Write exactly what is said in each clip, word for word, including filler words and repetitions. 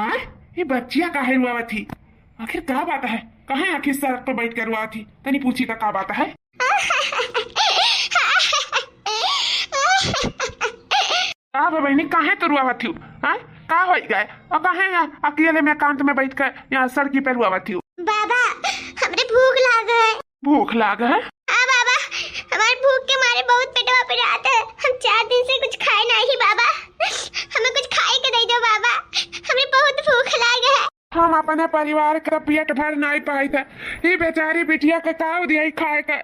आय, ये बच्चिया काहे रुआवत ही? आखिर का बात है? काहे आखिर सड़क पर बैठ कर रुआवत ही? तनी पूछी त का बात है? का बा बहिनी, काहे तू रुआवत ही? हाँ? का होइ गए? और काहे यहाँ अकेले में एकांत में बैठ कर यहाँ सड़की पे रुआवत ही? बाबा, हमरे भूख लाग है। भूख लाग है? हाँ बाबा, हमार भूख के मारे बहुत पेटवा पिरात है। हम चार दिन से कुछ खाए नाही बाबा, हमें कुछ खाए के दे दो बाबा, हमें बहुत भूख लाग है। हम अपने परिवार का पेट भर नाही पाइत है। ई बेचारी बिटिया के का दिया खाए के?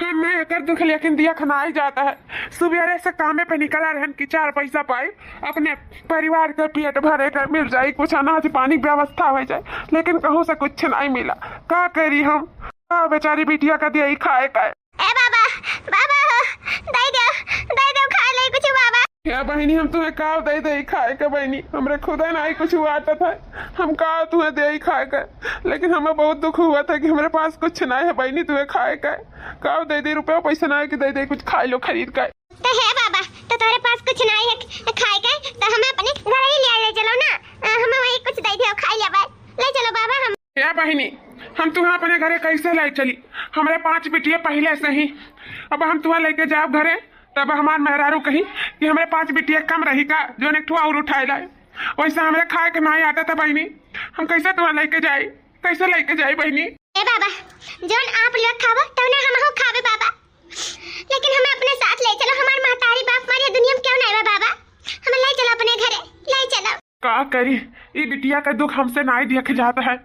हमें एकर दुख लेकिन दिया खनाई जाता है। सुबेरे से कामे पे निकला रहन कि चार पैसा पाई, अपने परिवार के पेट भरे के मिल जाई, कुछ अनाज पानी व्यवस्था हो जाए, लेकिन कहूँ से कुछ नाही मिला। का करी हम? का बेचारी बिटिया का दिया खाए के? ए बाबा, बाबा हो, दे दो, दे दो खाए ले कुछ बाबा। क्या बहिनी, हम तुम्हें का दे दे खाए के बहिनी? हमरे खुदे नाही कुछ हुआ आटत है, हम का तुम्हें दे खाए के? लेकिन हमें बहुत दुख हुआ था कि हमरे पास कुछ नाही है बहिनी, तुम्हें खाए के। का दे दे, रुपया पैसा नाही कि दे दे कुछ खाए लो खरीद के। तो हे बाबा, तो तोरे पास कुछ नाही है खाए के, तो हमें अपने घर ही ले ले चलो ना, अ, हमें वही कुछ दे दे खाए ले बस, ले चलो बाबा हम। या बहिनी, हम तुहा अपने घरे कैसे ले चली? हमरे पांच बिटिया पहिले से ही, अब हम तुहा लेके जाब घरे, तब हमार मेहरारू कही कि हमरे पांच बिटिया कम रही का, जोन एक ठो और उठाए लाए। वैसे हमरे खाए के नाही आटत है बहिनी, हम कैसे तुहा लेके जाई, कैसे लेके जाई बहिनी? ए बाबा, जोन आप लोग खावो, तौने हमहू खावे बाबा, लेकिन हमें अपने साथ ले चलो। हमार महतारी बाप हमारे दुनिया में क्यों नाही बा बाबा, हमें ले चलो अपने घरे, ले चलो। का करी, ई बिटिया का दुख हमसे नाही देख जात है।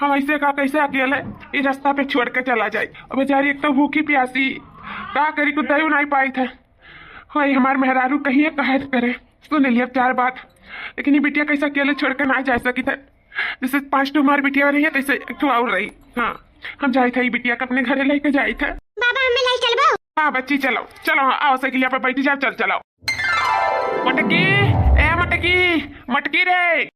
हम ऐसे का कैसे अकेले ई रास्ता पे छोड़ के चला जाई? अब बेचारी एक तो भूखी प्यासी, का करी, कुछ दे नाही पाइत है। वही हमार मेहरारू कहिए कहत करे, सुन लिया चार बात, लेकिन ई बिटिया कैसे अकेले छोड़ के नाही जा सकित है। जैसे पांच ठो हमार बिटिया रही है, तैसे एक ठो और रही। हाँ, हम जाइत है ई बिटिया के अपने घरे लेके जाइत है। बाबा, हमें ले चलबो? हाँ बच्ची, चलो, चलो, हाँ, आओ साइकिलिया पे बैठी जाओ, चल, चलो। मटकी, ए मटकी, मटकी रे।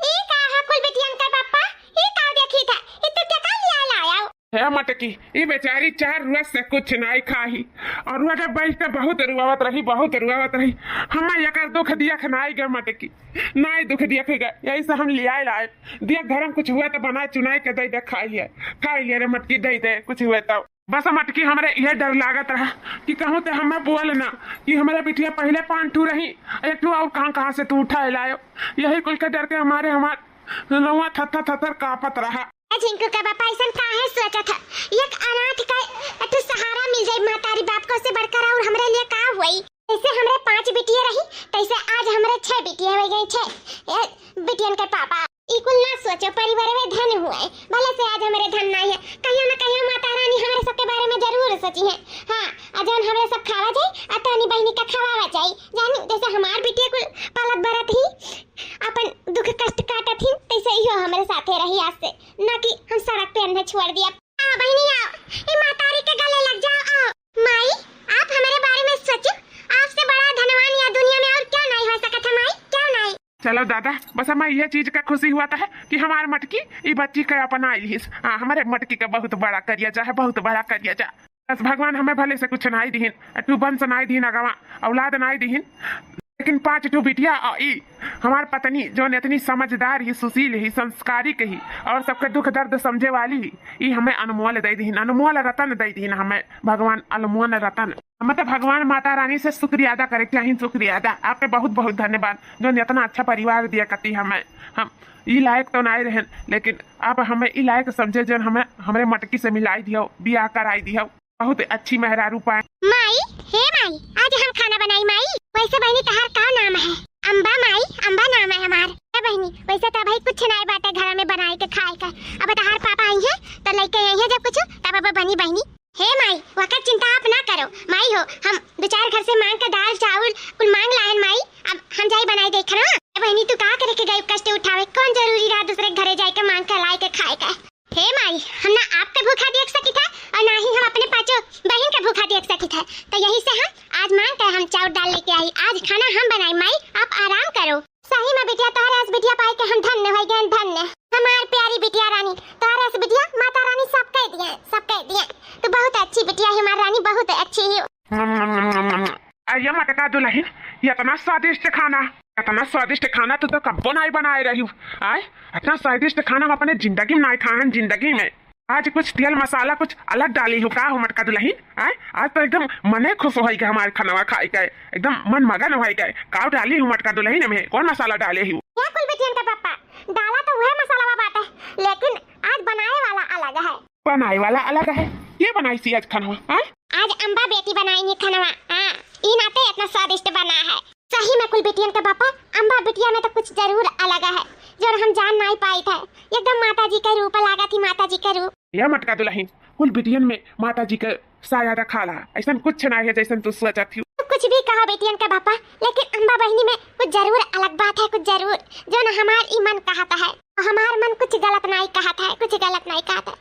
ई का है कुल बिटियन के पापा? ई का देखी था? ई तू के का लिया लाया? हे मटकी, ई बेचारी चार रोज से कुछ नाही खाही। और वो जब बैठ के बहुत रुआवत रही, बहुत रुआवत रही। हमें एकर दुख दियख नाही गे मटकी, नाही दुख दियख गे। यही से हम लियाए लाए। दिया घर में कुछ हुआ तो बनाए चुनाए के दे दे, खाई लिया, खाई लिया रे मटकी, दे दे कुछ हुआ तो। बस मटकी, हमरे इहे डर लागत रहा कि कहूँ ते हमें बोल ना कि हमरे बिटिया पहिले पाँच ठू रही, एक ठू और कहाँ, कहाँ से तू उठाए लायो। यही कुल के डर के हमारे, हमार लौआ थथर थथर कांपत रहा। ए झिंकू के बापा, ऐसन काहे सोचत है? एक अनाथ का एक ठो सहारा मिल जाई महतारी बाप को, से बढ़कर और हमरे लिए का हुई? जैसे हमरे पांच बिटिया रही, तैसे आज हमरे छह बिटिया हो गई, छह। ए, बिटियन के पापा, ई कुल ना सोचो, परिवार में धन हुए, भले से आज हमरे धन नाही है, कहियो ना कहियो माता रानी हमरे सबके बारे में जरूर सोची है। हाँ, आ जौन हमरे सब खावा जाई, आ तनी बहिनी का खवावा जाई, जानी, जैसे हमार बिटिया कुल पालत बरत ही, अपन दुख कष्ट काटत ही, तैसे इहो हमरे साथे रही आज से, ना कि हम सड़क पे अंधे छोड़ दिया। आओ बहिनी, आओ, ई महतारी के गले लग जाओ, आओ। माई, आप हमरे बारे में सोचो, आपसे बड़ा धनवान या दुनिया में और क्या नाही हो सकत है माई, क्या नाही? चलो दादा, बस हमें यह चीज का खुशी हुआ था कि हमार मटकी ई बच्ची का अपना लिहिस। हाँ, हमारे मटकी का बहुत बड़ा करिया जा है, बहुत बड़ा करिया जा। बस भगवान हमें भले से कुछ नाही दिहिन, तू वंश नाही दिहिन, अगवा औलाद नाही दिहिन, लेकिन पाँच ठो बिटिया और ई हमार पत्नी, जौन इतनी समझदार ही, सुशील ही, संस्कारिक ही और सबके दुख दर्द समझे वाली ही, ई हमें अनमोल दे दिहिन, अनमोल रतन दे दिहिन हमें भगवान, अनमोल रतन। हमें तो भगवान माता रानी से शुक्रिया अदा करे के चाही, शुक्रिया अदा। आपके बहुत बहुत धन्यवाद, जौन इतना अच्छा परिवार दिया कती हमें। हम ई लायक तो नाही रहन, लेकिन आप हमें ई लायक समझे, जौन हमें हमरे मटकी से मिलाई दियो, बियाह कराई दियो। बहुत अच्छी मेहरारू पाए। माई, हे माई, आज हम खाना बनाई माई। वैसे बहिनी तहार का नाम है? अम्बा माई, अम्बा नाम है हमार। ए बहिनी, वैसे तो भाई कुछ नाही बाटे घर में बनाए के खाए का। अब तहार पापा आई हैं तो लेके आई हैं जब कुछ, तब अब बनी बहिनी। हे माई, वकर चिंता आप ना करो। माई हो, हम दो चार घर से मांग के दाल चावल कुल मांग लायन माई। अब हम जाई बनाई दे खाना। ए बहिनी, तू का करे के गई कष्ट उठावे? कौन जरूरी रहा दूसरे घरे जाए के मांग के लाए के खाए का? हे माई, हम ना आपके भूखा देख सकित है और ना ही हम अपने पाँचों बहिन के भूखा देख सकित है। तो यही से हम आज मांग के हम चाउर दाल लेके आई। आज खाना हम बनाई। माई, आप आराम करो। सही में बिटिया, तोहरे अस बिटिया पाई के हम धन्य हो गए, धन्य। हमार प्यारी बिटिया रानी, तोहरे अस बिटिया माता रानी सब कह दिए, सब कह दिए। तू बहुत अच्छी बिटिया है हमार रानी, बहुत अच्छी ही। दुलहिन, ये इतना स्वादिष्ट खाना, इतना स्वादिष्ट खाना तू तो कब्बो नाई बनाए रही हूँ। आय, इतना स्वादिष्ट खाना हम अपने जिंदगी में नाई खाए हैं, जिंदगी में। आज कुछ तेल मसाला कुछ अलग डाली हूँ का हो मटका दुलहिन? आय, आज तो एकदम मने खुश होइ गए हमारे खनवा खाए के, एकदम मन मगन होइ गए। का डाली हूँ मटका दुलहिन में, कौन मसाला डाले हूँ? या कुल बिटियन का पापा, डाला तो वह मसाला बाटे, लेकिन आज बनाए वाला अलग है। बनाए वाला अलग है। ये बनाई सी आज खनवा, हाँ? आज अम्बा बेटी बनाई नी खनवा, हाँ। ई नाते इतना स्वादिष्ट बना है। सही में कुल बिटियन का पापा, अम्बा बिटिया में तो कुछ जरूर अलग है, जो हम जान नाई पाई थे। एकदम माता जी का रूप लागत ही, माता जी का रूप। ये मटका दुलहिन, कुल बिटियन में माता जी का साया रखाला, ऐसन कुछ ना है जैसन तू सोचत ही। कुछ भी कहा बिटियन का पापा, लेकिन अम्बा बहिनी में कुछ जरूर अलग बात है, कुछ जरूर, जो ना हमार ई मन कहत है, हमार मन कुछ गलत नाई कहत है, कुछ गलत नाई कहत है।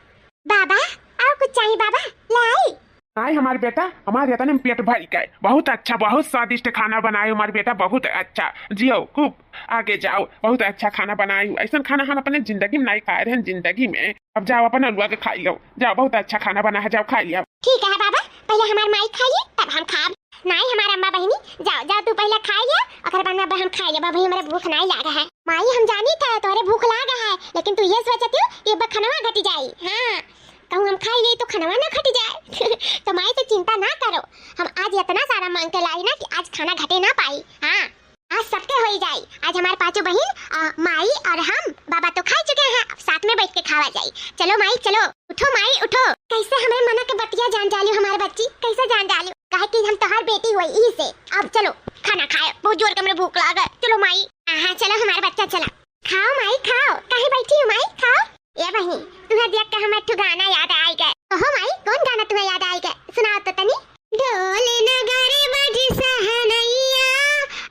बाबा, और कुछ चाहिए बाबा? लाई। नाई हमार बेटा, हमार इतने में पेट भर गए। बहुत अच्छा, बहुत स्वादिष्ट खाना बनाए हमार बेटा, बहुत अच्छा। जियो, खूब आगे जाओ, बहुत अच्छा खाना बनाए हो। ऐसन खाना हम अपने जिंदगी में नाई खाए रहे, जिंदगी में। अब जाओ अपन अलुआ के खाई लो, जाओ, बहुत अच्छा खाना बना है, जाओ खाई लिया। ठीक है बाबा, पहले हमार माई खाइए तब हम खाब। नाई हमार अम्मा बहिनी, जाओ जाओ, तू पहले खाई लिया, ओकर बाद में अब हम खाई लेब, अभी हमरा भूख नाई लागा है। माई हम जानी था तोहरे भूख लागा है, लेकिन तू ये सोचती हो कि अब खनवा घटी जाई। हाँ, कहूँ हम खाई ली तो खनवा ना घटी जाए। तो माई तो चिंता ना करो, हम आज इतना सारा मांग के लाई ना कि आज खाना घटे ना पाई। हाँ, आज सबके होई जाई। आज हमार पांचों बहिन, अ, माई और हम, बाबा तो खा चुके हैं, अब साथ में बैठ के खावा जाई। चलो माई चलो, उठो माई उठो। कैसे हमरे मना के बतिया जान जालियो हमार बच्ची, कैसे जान जालियो? काहे कि हम तोहार बेटी हुई, यही से। अब चलो खाना खाए, बहुत जोर के हमरे भूख लागे। चलो माई। हाँ हाँ, चलो हमार बच्चा चला। खाओ माई खाओ, काहे बैठी हो माई, खाओ। ए बहिनी, तुम्हें देख के हमें एक ठो गाना याद आइ गए। कहो माई, कौन गाना तुम्हें याद आइ गए, सुनाओ तो तनी। ढोल नगर बज सहनैया,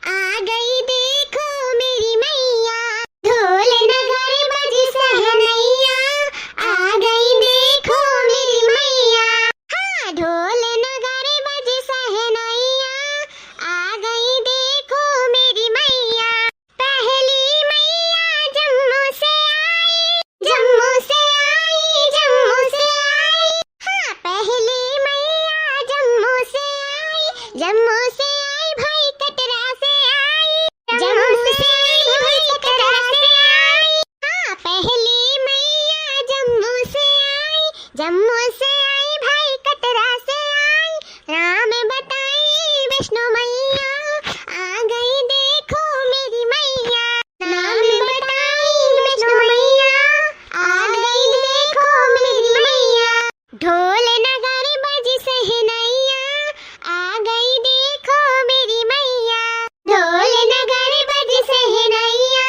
आ गई देखो मेरी मैया। ढोल नगर बज सहनैया, आ गई देखो मेरी मैया। हाँ, ढोल नगर बज सहनैया, आ गई देखो मेरी मैया। पहली मैया जम्मू से आई, जम्मू से आई, जम्मू से आई। हाँ, पहली मैया जम्मू से आई, जम्मू से आई भाई कटरा से आई, जम्मू से आई भाई कटरा से आई। हाँ, पहली मैया जम्मू से आई, जम्मू से आई भाई कटरा से आई। नाम बताई वैष्णो मैया, आ गई देखो मेरी मैया। नाम बताई वैष्णो मैया, आ गई देखो मेरी मैया। ढोल नगर बज सहनैया, आ गई देखो मेरी मैया। ढोल नगर बज सहनैया,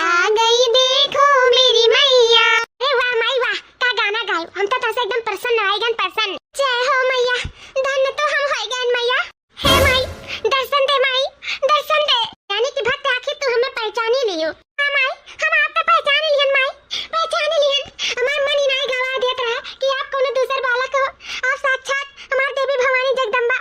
आ गई देखो मेरी मैया। अरे वाह माई वाह, का गाना गायो, हम तो तोसे एकदम प्रसन्न हो गए, प्रसन्न। जय हो मैया, धन्य तो हम हो गए मैया। हे माई, दर्शन दे माई, दर्शन दे। यानी कि भक्त आखिर तू हमें पहचानी लियो। हाँ माई, हम आपका पहचान लिहन माई, पहचान लिहन। हमार मन इनाई गवा देत रहा कि आप कोनो दूसर बालक हो, आप साक्षात हमार देवी भवानी जगदम्बा,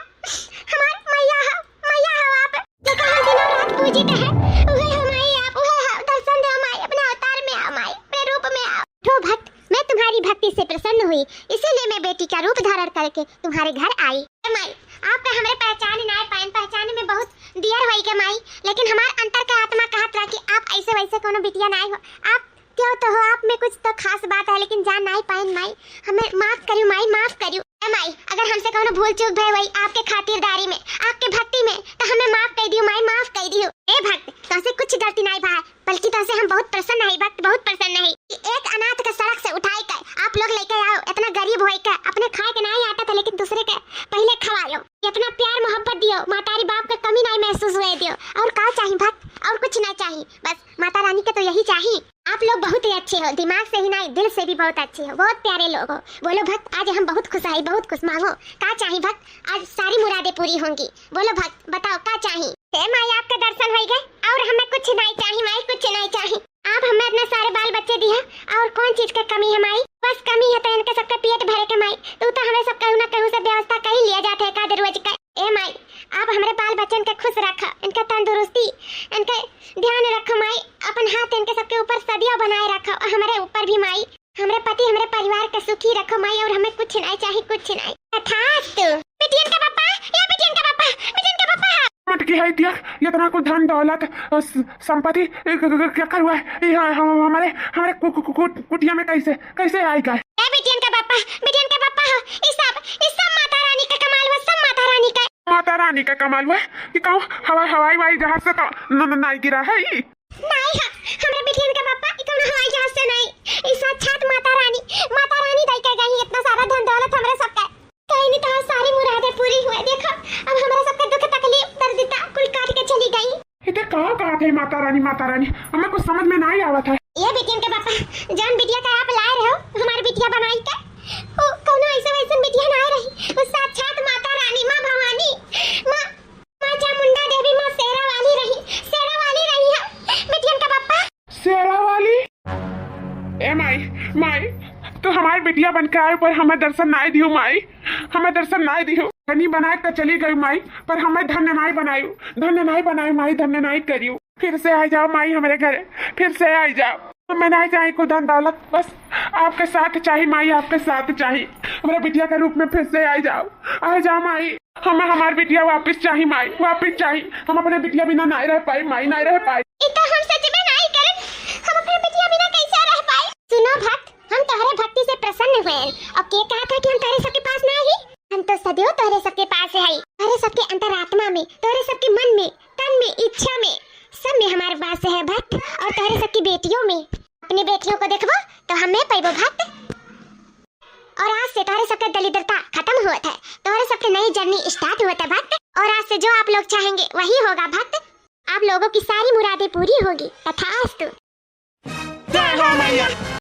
हमार मैया हो, मैया हो आप, जेका हम दिनों रात पूजित है। उहे हो माई आप, उहे हो, दर्शन दे माई, अपने अवतार में आओ माई, अपने रूप में आओ। उठो भक्त, मैं तुम्हारी भक्ति से प्रसन्न हुई, इसीलिए मैं बेटी का रूप धारण करके तुम्हारे घर आई। ए माई, आपका हमरे पहचान नाय पाइन, पहचाने में बहुत दियर होई के माई, लेकिन हमार अंतर के आत्मा कहत रहा कि आप ऐसे वैसे कोनो बिटिया नाय हो, आप क्यों तो हो, आप में कुछ तो खास बात है, लेकिन जान नाय पाइन माई, हमें माफ करियो माई, माफ करियो। ए माई, अगर हमसे कोनो भूल चूक भय हुई आपके खातिरदारी में, आपके भक्ति में, तो हमें माफ कर दियो माई, माफ कर दियो। ए भक्त, तोसे कुछ गलती नाय भा, बल्कि तोसे हम बहुत प्रसन्न है भक्त, बहुत प्रसन्न है कि एक अनाथ के सड़क से उठाई के आप लोग लेके आओ, इतना गरीब होई के, अपने खाए के नाय आटा था लेकिन दूसरे के पहले खवायो, इतना प्यार मोहब्बत दियो, मातारी बाप के कमी नाय महसूस हुए दियो। और का चाही भक्त, और कुछ नाय चाही, बस माता रानी के तो यही चाही। आप लोग बहुत ही अच्छे हो, दिमाग से ही नाय, दिल से भी बहुत अच्छे हो, बहुत प्यारे लोग हो। बोलो भक्त, आज हम बहुत खुश है, बहुत खुश। मांगो का चाही भक्त, आज सारी मुरादें पूरी होंगी। बोलो भक्त, बताओ का चाही? हे माई, आपके दर्शन होई गए और हमें कुछ नाय चाही माई, कुछ नाय चाही। आप हमें अपने सारे बाल बच्चे दिया और कौन चीज के कमी है माई? बस कमी है तो इनके सबके पेट भरे के माई। तू तो हमें सब कहूँ ना कहूँ से व्यवस्था कर ही लिया जाते है का रोज का। ए माई, आप हमरे बाल बच्चन के खुश रखा, इनके तंदुरुस्ती, इनके ध्यान रखो माई, अपन हाथ इनके सबके ऊपर सदियों बनाए रखो, और हमरे ऊपर भी माई, हमरे पति, हमरे परिवार के सुखी रखो माई, और हमें कुछ नाय चाही, कुछ नाय। तथास्तु। बिटियन का पापा, या बिटियन का पापा, बिटियन का पापा। इतना कुल धन दौलत, अ, स-, संपत्ति, अ, क-, क-, क-, केकर हुआ है? ये ह-, हम, हमारे, हमारे कु-, कु-, कु-, कु-, कुटिया में कैसे, कैसे आइ गए? ए बिटियन के पापा, बिटियन के पापा हो, ई सब, ई सब माता रानी के कमाल हुआ, सब माता रानी के। माता रानी के कमाल हुआ कि कहूँ हवा-, हवाई, हवाई जहाज से तो न-, न-, नाई गिरा है ई? नाई है, हमरे बिटियन के पापा, ई कौनो हवाई जहाज से नाई, ई साक्षात माता रानी, माता रानी दइ के गई इतना सारा धन दौलत हमरे सबके। कहीं नहीं तो सारी मुरादें पूरी हुए। देखो, अब हमरे सबके दुख तकलीफ दर्दिता कुल काट के चली गई। इते का कहत है माता रानी, माता रानी? हमें कुछ समझ में नाई आवत है। ए बिटियन के पापा, जौन बिटिया का आप लाए रहो, हमार बिटिया बनाई के, वो कौनो ऐसा वैसन बिटिया नाई रही, वो साक्षात माता रानी, माँ भवानी, माँ, माँ चामुंडा देवी, माँ शेरा वाली रही, शेरा वाली रही है बिटियन के पापा। शेरा वाली? ए माई, माई, तू हमार बिटिया बन के आयो पर हमें दर्शन नाई दियो माई, हमें दर्शन नाई दियो। धनी बनाए के चली गई माई, पर हमें धन्य नाई बनायो, धन्य नाई बनायो माई, धन्य नाई करियो। फिर से आ जाओ माई हमरे घरे, फिर से आ जाओ। हमें नाई चाही कुल धन दौलत, बस आपके साथ चाही माई, आपके साथ चाही। हमरे बिटिया के रूप में फिर से आ जाओ, आ जाओ माई। हमें हमार बिटिया वापस चाही माई, वापस चाही। हम अपने बिटिया बिना नाई रह पाई माई, नाई रह पाई। ई तो हम सच में नाई करब, हम अपने बिटिया बिना कैसे रह पाई? सुनो भक्त, हम तोहरे भक्ति से प्रसन्न हुए हैं। अब के कहा था कि हम तोहरे सबके पास ना ही? हम तो सदैव तोहरे सबके पास है, तोहरे सबके अंतरात्मा में, तोहरे सबके मन में, तन में, इच्छा में, सब में हमारे पास है भक्त। और तोहरे सबकी बेटियों में, अपनी बेटियों को देखबो तो हमें पैबो भक्त। और आज से तोहरे सबके दलिद्रता खत्म होत है, तोहरे सबके नई journey start होत है भक्त। और आज से जो आप लोग चाहेंगे वही होगा भक्त। आप लोगों की सारी मुरादें पूरी होगी। तथास्तु। जय हो मैया।